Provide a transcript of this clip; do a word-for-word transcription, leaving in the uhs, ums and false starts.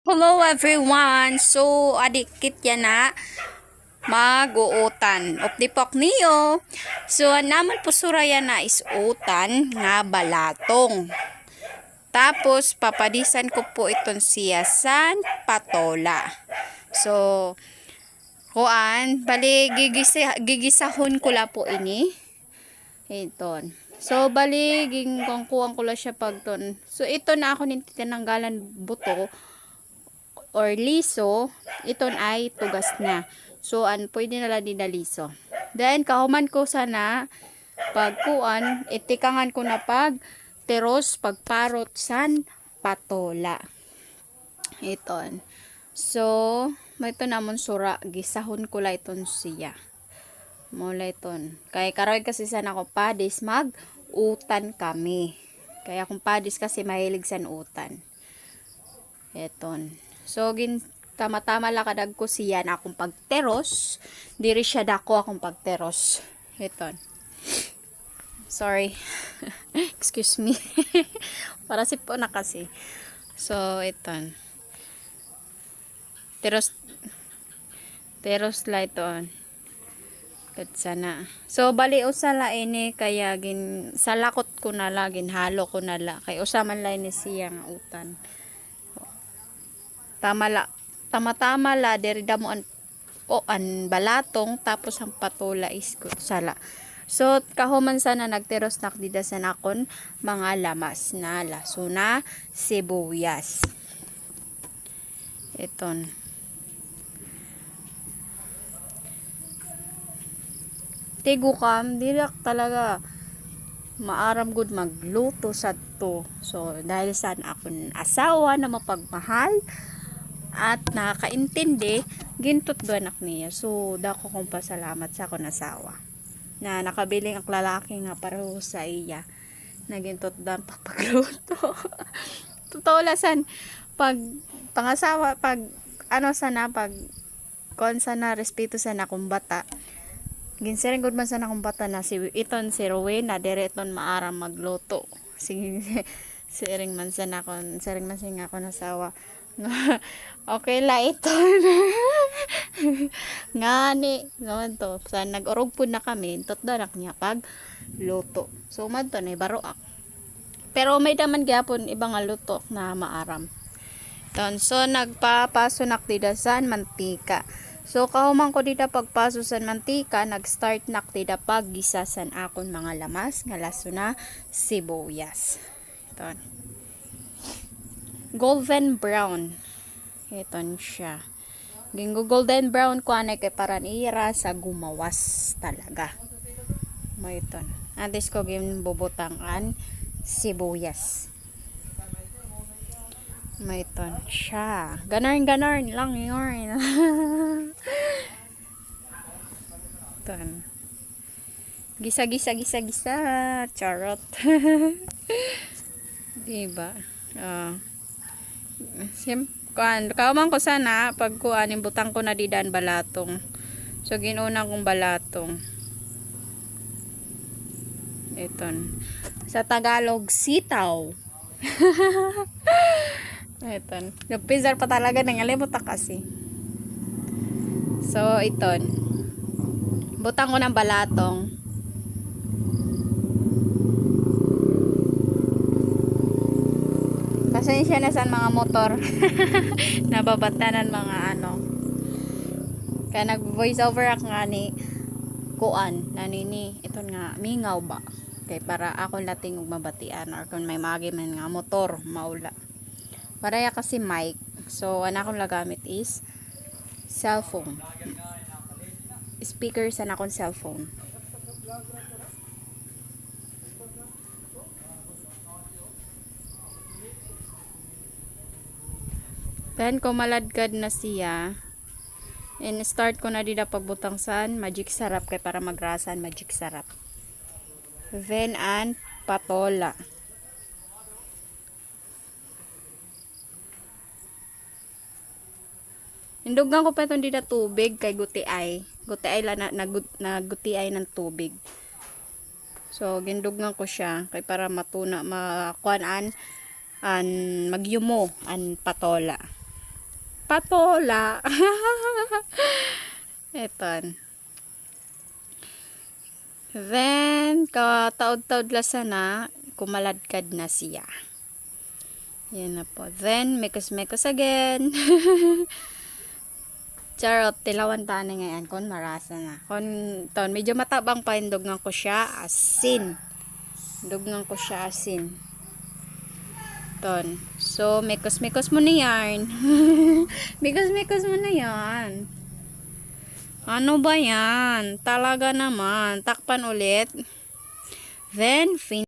Hello everyone. So, adi kit yana mag-uutan. Updi po ak niyo. So, an amon po sura yana is utan nga balatong. Tapos, papadisan ko po iton siya san patola. So, kuan, bali, gigisa-, gigisahon ko la po ini. Iton. So, bali, gin-, kuan-kuan ko la siya pagton. So, ito na ako nin tinanggalan buto or liso, iton ay tugas na. So, an, pwede na la dida liso. Then, kahuman ko sana pagkuan, itikangan ko na pagtiros, pagparot san patola. Iton. So, may ito namon sura, gisahon ko la iton siya. Mao la iton. Kay karon kasi san akon padis mag-utan kami. Kay akon padis kasi mahilig san utan. Iton. So, gin-, tama-tama la kadagko siya na akon pagtiros. Diri siya dako akon pagtiros. Iton. Sorry. Excuse me. Para sipo na kasi. So, iton. Tiros, tiros la iton. Kat sana. So, bali usa la ini kaya gin-, salakot ko na la, ginhalo ko na la. Kay usa man la ini siya nga utan. Tama la, tama-tama la, diri damo an, o, an balatong, tapos an patola is ko-, sala. So, kahuman sana nagtiros na ak dida san akon mga lamas na lasona, sibuyas. Iton. Tigukam, diri ak talaga maaram gud magluto sadto. So, dahil san akon asawa na mapagmahal at nakakaintindi, gintutdoan ak niya. So, dako kong pasalamat sa akon asawa na nakabiling ak lalaki nga pareho sa iya. Na gintutdoan pa pagluto. Totoo la san, pag pangasawa, pag ano sana, pag kuan sana, respeto sana akon bata. Ginsiring gud man sana akon bata na si, iton si Rowena, diri iton maaram magluto. Sige, siring man sana akon, siring man sana akon asawa. Okay la iton. Ngani, naman to. Sa nag-urog pod na kami, tutdoan ak niya pagluto. So, madto na, baro ak. Pero may-ada man gihapon iba nga luto na maaram. Ton, so, nagpapaso na ak dida san mantika. So, kahuman ko dida pagpaso san mantika, nag-start na ak dida paggisa san akon mga lamas nga lasona, sibuyas. Ton. Golden brown. Iton siya. Gingo-golden brown ko anay kay para an iya rasa gumawas talaga. Mao iton. Antes ko ginbubutang an sibuyas. Mao iton siya. Ganarn, ganarn lang, ganarn. Ton. Gisa, gisa, gisa, gisa. Charot. Diba? Ah. Sim-, kuan, kahuman ko sana, pag kuan, imbutang ko na dida an balatong. So, gin-una kong balatong. Iton. Sa Tagalog, sitaw. Iton. Nagpizar pa talaga, nangalimot na kasi. So, iton. Butang ko ng balatong. Pasensya na sa mga motor. Nababatanan mga ano. Kaya nag-voice over ako nga ni kuan, nanini, iton nga, mingaw ba? Kay para ako nating ug mabatian or kung may magi man nga motor, maula. Waray kasi mic. So, an akon la gamit is cellphone. Speaker sa akon cellphone. Then, kung maladkad na siya, in-start ko na dida pagbutang san Magic Sarap kay para magrasa an Magic Sarap. Then, an patola. Indugan ko pa iton dida tubig kay gutiay. Gutiay la na, nagu-, nagutiay an tubig. So, gindugan ko siya kay para matuna, ma-, kuan an, an magyumo an patola. Patola. Eton. Then, kataod-taod la sana, kumaladkad na siya. Yan na po. Then, mekos-mekos again. Charot, tilawan ta anay ngay-an kon marasa na. Kon ton, medyo matabang pa, hin dugngan ko siya asin. Dugngan ko siya asin. Ton. So, mekos-mekos mo na yan. Mekos-mekos mo na yan. Ano ba yan? Talaga naman. Takpan ulit. Then, fin-